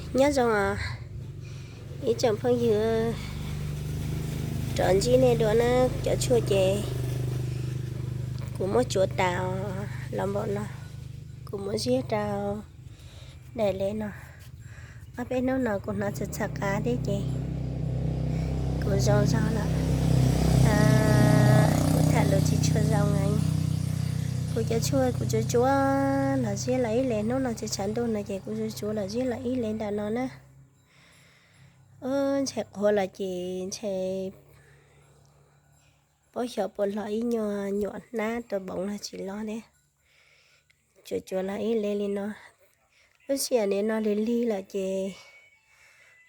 Nyob zoo os ib tsoom phooj ywg, rov ntsib nej dua na. Cov tshuaj ces kuv muab tsuav tas los npaum no, kuv muab ziab rau daim le no. Ob peb hnub no kuv hnov txhav txhav qab thiab ces kuv zoo zog lawm. Kuv tham lus tsis tshua zoo. Kuv cov tshuaj kuv tsuav tsuav los ziab los ib le, hnub no tsis tshav ntuj no ces kuv tsuav tsuav los ziab los ib le ntawm no na. Ntshai qhuav los ces ntshai paub xyov puas hlo ib nyuag nyuam hnab rau npoov los tsis los thiab. Tsuav tsuav los ib le li no. Lub sij hawm no lig lig lawm ces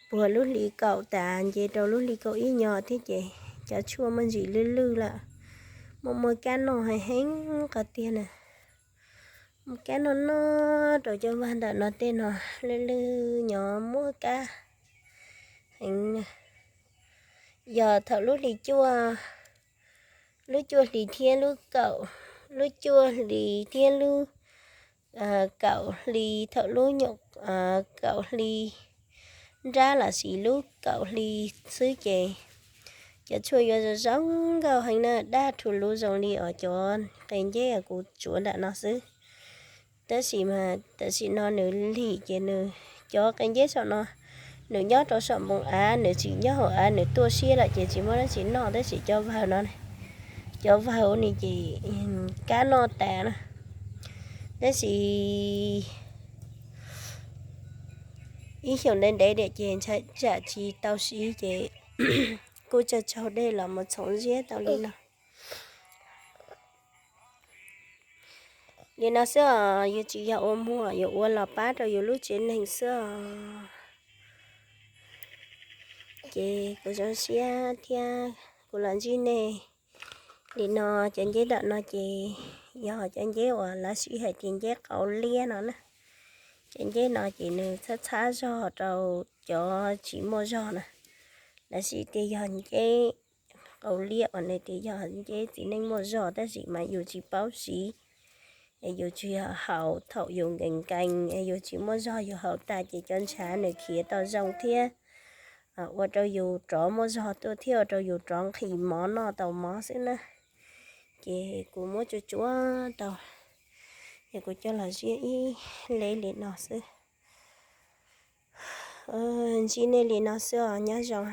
puag lub hli kaum tas nce rau lub hli kaum ib nyo thiab ces cov tshuaj muaj ntsis lwj lwj lawm, muaj muaj kab noj heev heev qhov tiag na. Muaj kab noj noj rau cov vag ntawm no tej no, lwj lwj nyob muaj kab heev. Yog thaum lub hli cuaj, lub cuaj hli thiab lub kaum, lub cuaj hli thiab lub kaum hli, thaum lub nyuam kaum hli nrab los sis lub kaum hli xwb ces cov tshuaj yuav zoo zoo nkauj heev na, daj rhu lub zoo li os cov qe nceb kuv tsuav nram no xwb. Tab sis mas tam sim no nws lig ces nws, cov qe nceb saum no nws nyob rau saum npoo av, nws tsis nyob hauv av, nws tuaj siab lawm ces tsis muaj dab tsi noj. Tab sis cov vawg no, cov vawg ua ni ces kab noj tas na. Tab sis ib xyoos ntev ntev diam ces ntshai tsam tsis tau siv ces kuj tsaug tsaug dej los mus txhoov ziab tau li no. Li no xwb os, yus tsis yog ua muag, yus ua los pab rau yus lub tsev neeg xwb os. Ces kuv zoo siab thiab kuv los ntsib nej li no. Cov nceb ntawm no ces yog cov nceb uas lawv siv hais tias nceb qau liab no na. Cov nceb no ces nws txhab txhab zog rau cov tsis muaj zog na. Lawv siv tias yog nceb qau liab uas nws tias yog nceb txiv neej muaj zog, tab sis mas yus tsis paub siv, es yus tsuas yog haus thaum yus nkees nkees es yus tsis muaj zog yus haus tas ces cov ntshav nws khiav tau zoo thiab ua rau yus rov muaj zog tuaj thiab ua rau yus rov nqhis mov noj tau mov xwb na. Ces kuv muab tsuav tsuav tau, ces kuv coj los ziab ib le li no xwb. Ntsib nej li no xwb os, nyob zoo.